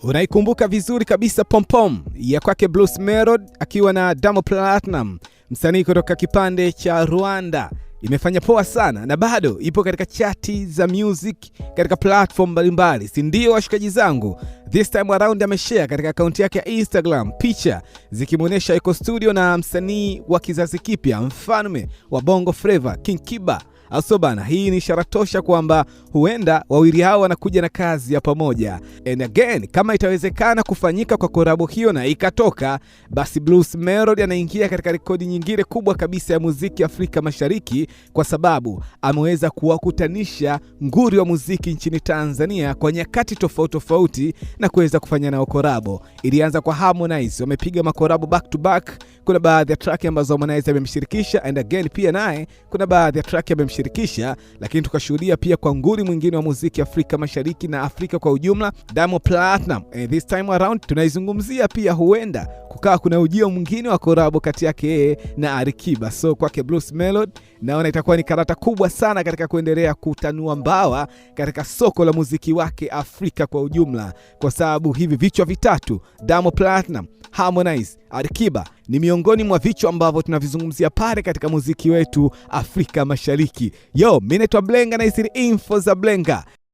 Unaikumbuka vizuri kabisa Pompom ya kwake Bruce Melodie akiwa na Diamond Platnumz, msanii kutoka kipande cha Rwanda. Imefanya poa sana na bado ipo katika chati za music katika platform mbalimbali, si ndio washikaji zangu? This time around ameshare katika akaunti yake ya Instagram picha zikimwonyesha yuko studio na msanii wa kizazi kipya, mfalme wa Bongo Flava, King Kiba. Aso bana, hii ni ishara tosha kwamba huenda wawili hao wanakuja na kazi ya pamoja. And again, kama itawezekana kufanyika kwa korabo hiyo na ikatoka, basi Bruce Melodie anaingia katika rekodi nyingine kubwa kabisa ya muziki Afrika Mashariki, kwa sababu ameweza kuwakutanisha nguri wa muziki nchini Tanzania kwa nyakati tofauti tofauti na kuweza kufanya nao korabo. Ilianza kwa Harmonize, wamepiga makorabo back to back. Kuna baadhi ya track ambazo Harmonize amemshirikisha, and again pia naye kuna baadhi ya track amemshirikisha, lakini tukashuhudia pia kwa nguri mwingine wa muziki Afrika Mashariki na Afrika kwa ujumla, Diamond Platnumz. And this time around tunaizungumzia pia huenda kukawa kuna ujio mwingine wa korabo kati yake yeye na Alikiba. So kwake Bruce Melodie naona itakuwa ni karata kubwa sana katika kuendelea kutanua mbawa katika soko la muziki wake Afrika kwa ujumla, kwa sababu hivi vichwa vitatu, Diamond Platnumz, Harmonize, Alikiba, ni miongoni mwa vichwa ambavyo tunavizungumzia pale katika muziki wetu Afrika Mashariki. Yo, mimi naitwa Blenga na hizi ni info za Blenga.